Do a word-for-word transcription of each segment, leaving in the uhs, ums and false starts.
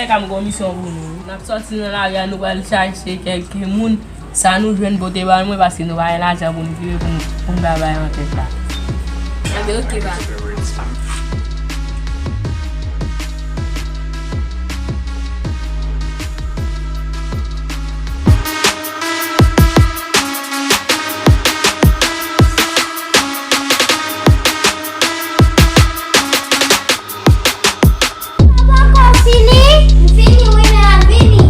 Ka m gen yon misyon pou nou. N ap sòti nan lari a, nou pral chache kèlke moun. Sa nou jwenn pote ba mwen, paske nou pa gen lajan pou n viv, pou n, pou n bay bay ankèt la. Anben, oke, bye. Sa poko fini? M fini, wi, men m ap vini.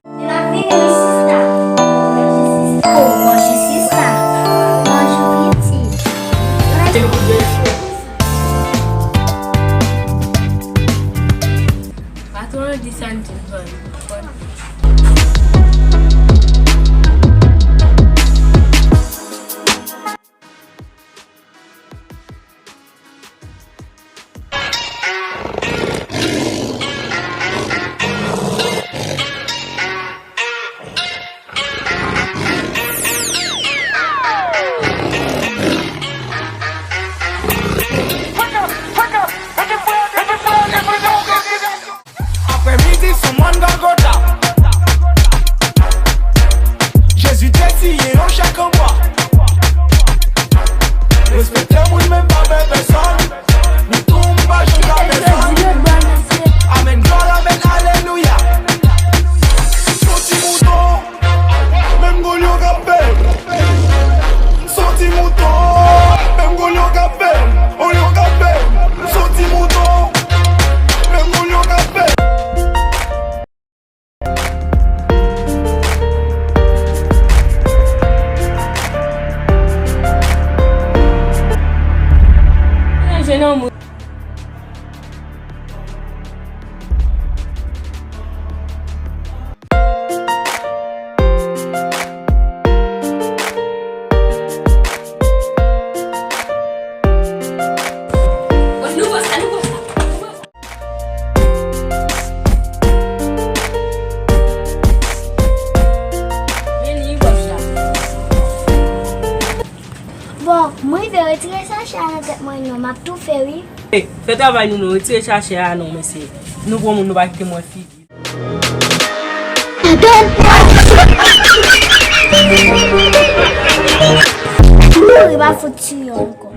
Men m ap vini, wi, sista. Manje sista. O, manje sista. Manje piti. Patwon an di sa n di l vann. Aprèmidi sou mòn Gòlgota. Jezi te siyen yon chèk an bwa. Respekte moun men pa pè pèsonn. Ni tou m pa janm ka pèsonn. Amèn, glwa, amèn, alelouya. Soti mouton. Menm gwo lyon k ap fè m. Soti mouton. Menm gwo lyon k ap fè m. Yon lyon k ap fè m. Soti mouton. Menm gwo lyon k ap fè m. Manje nan moun. Bon, m rive retire sachè a nan tèt mwen non, m ap toufe wi. Hey, fè travay nou non, retire sachè a non, mesye. Nou pran moun, nou pa kite m wè figi. Mouri pa fout tiye ankò.